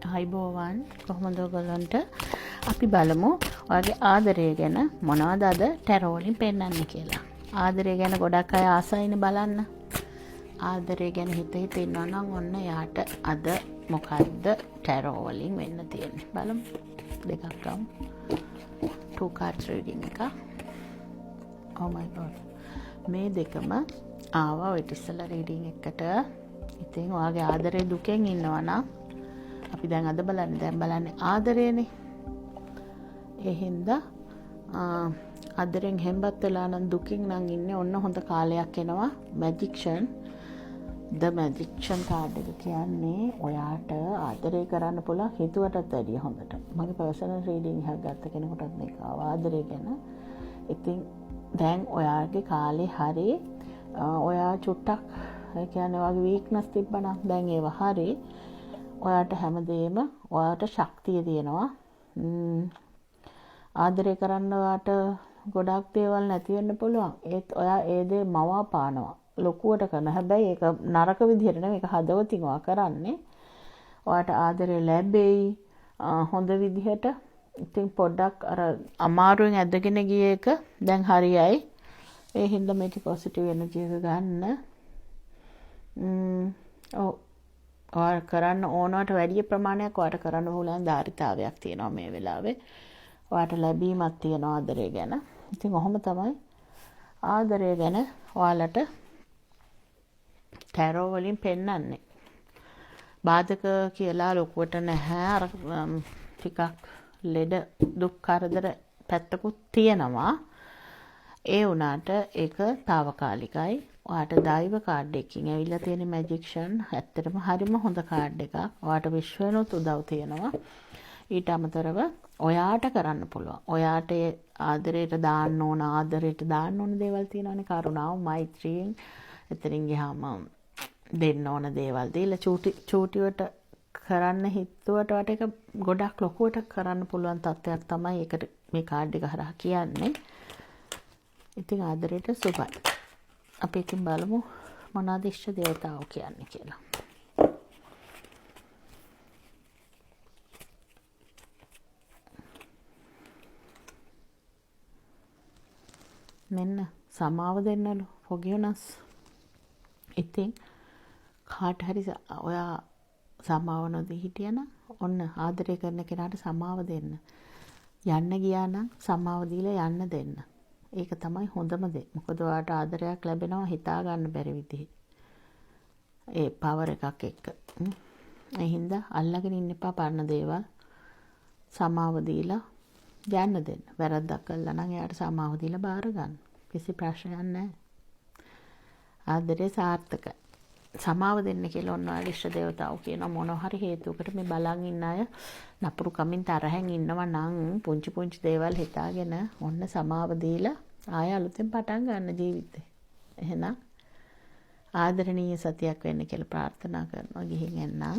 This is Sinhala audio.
ආයුබෝවන්. කොහොමද ඔයගොල්ලන්ට? අපි බලමු ඔයාගේ ආදරය ගැන මොනවද අද ටැරෝ වලින් පෙන්වන්නේ කියලා. ආදරය ගැන ගොඩක් අය ආසයිනේ බලන්න. ආදරය ගැන හිත හිත ඉන්නවා නම් ඔන්න යාට අද මොකද්ද ටැරෝ වලින් වෙන්න තියෙන්නේ බලමු. දෙකක් ගමු. 2 cards reading එක. Oh my god. මේ දෙකම ආවා ඔය ඉස්සෙල්ලා රීඩින් එකට. ඉතින් ඔයාගේ ආදරේ දුකෙන් ඉන්නවා නම් අපි දැන් අද බලන්නේ, දැන් බලන්නේ ආදරේනේ. ඒ හින්දා ආදරෙන් හෙම්බත් වෙලා නම් දුකින් නම් ඉන්නේ, ඔන්න හොඳ කාලයක් එනවා. මැජික්ෂන්, ද මැජික්ෂන් කාඩ් එක කියන්නේ ඔයාට ආදරේ කරන්න පුළුවන් හිතුවටත් වැඩිය හොඳට. මගේ පර්සනල් රීඩින් එකක් ගත්ත කෙනෙකුටත් මේක ආවා ආදරේ ගැන. ඉතින් දැන් ඔයාගේ කාලේ හරි, ඔයා චුට්ටක් ඒ කියන්නේ ඔයාගේ වීක්නස් තිබ්බනම් දැන් ඒවා හරි. ඔයාට හැමදේම ඔයාට ශක්තිය තියෙනවා. ආදරේ කරන්න ඔයාට ගොඩක් දේවල් නැති වෙන්න පුළුවන්. ඒත් ඔයා ඒ දේ මවා පානවා. ලොකුවට කරන. හැබැයි ඒක නරක විදිහට නෙමෙයි, ඒක හදවතින් ඔයා කරන්නේ. ඔයාට ආදරේ ලැබෙයි හොඳ විදිහට. ඉතින් පොඩ්ඩක් අර අමාරුවෙන් ඇදගෙන ගිය එක දැන් හරියයි. ඒ හින්දා මේකේ පොසිටිව් එනර්ජි එක ගන්න. ඔව්. ඔයා කරන්න ඕනවට වැඩිය ප්‍රමාණයක් ඔයාට කරන්න පුළුවන් ධාරිතාවයක් තියෙනවා මේ වෙලාවේ. ඔයාට ලැබීමක් තියෙනවා ආදරය ගැන. ඉතින් ඔහොම තමයි ආදරය ගැන ඔයාලට ටැරෝ වලින් පෙන්වන්නේ. බාධක කියලා ලොකුවට නැහැ. අර ටිකක් ලෙඩ දුක් කරදර පැත්තකුත් තියෙනවා. ඒ වුණාට ඒක තාවකාලිකයි. ඔයාට දෛව කාඩ් එකකින් ඇවිල්ලා තියෙන මැජික්ෂන් ඇත්තටම හරිම හොඳ කාඩ් එකක්. ඔයාට විශ්වයනොත් උදව් තියෙනවා. ඊට අමතරව ඔයාට කරන්න පුළුවන්. ඔයාට ඒ ආදරයට දාන්න ඕන, ආදරයට දාන්න ඕන දේවල් තියෙනවානේ. කරුණාව, මෛත්‍රියෙන් එතනින් ගියාම දෙන්න ඕන දේවල් දීලා චූටි චූටිවට කරන්න හිතුවට වට ඒක ගොඩක් ලොකුවට කරන්න පුළුවන් තත්ත්වයක් තමයි ඒකට මේ කාඩ් එක හරහා කියන්නේ. ඉතින් ආදරයට සුබයි. අපි ඉතින් බලමු මොනවාද ඉෂ්ට දේවතාවෝ කියන්නේ කියලා. මෙන්න සමාව දෙන්නලු, forgiveness. ඉතින් කාට හරි ඔයා සමාව නොදී හිටියනම් ඔන්න ආදරය කරන කෙනාට සමාව දෙන්න. යන්න ගියා නම් සමාව දීලා යන්න දෙන්න. ඒක තමයි හොඳම දේ. මොකද ඔයාට ආදරයක් ලැබෙනවා හිතා ගන්න බැරි විදිහේ. ඒ පවර් එකක් එක්ක. ඒ හින්දා අල්ලගෙන ඉන්න එපා පරණ දේවල්. සමාව දීලා යන්න දෙන්න. වැරද්දක් කළා නම් එයාට සමාව දීලා බාර ගන්න. කිසි ප්‍රශ්නයක් නැහැ. ආදරේ සාර්ථකයි. සමාව දෙන්න කියලා ඔන්න ඔයාගේ ඉෂ්ට දේවතාවෝ කියනවා. මොන හරි හේතුවකට මේ බලන් ඉන්න අය නපුරු කමින් තරහෙන් ඉන්නවා නම් පුංචි පුංචි දේවල් හිතාගෙන ඔන්න සමාව දීලා ආය අලුතෙන් පටන් ගන්න ජීවිතේ. එහෙනම් ආදරණීය සතියක් වෙන්න කියලා ප්‍රාර්ථනා කරනවා. ගිහින් එන්නම්.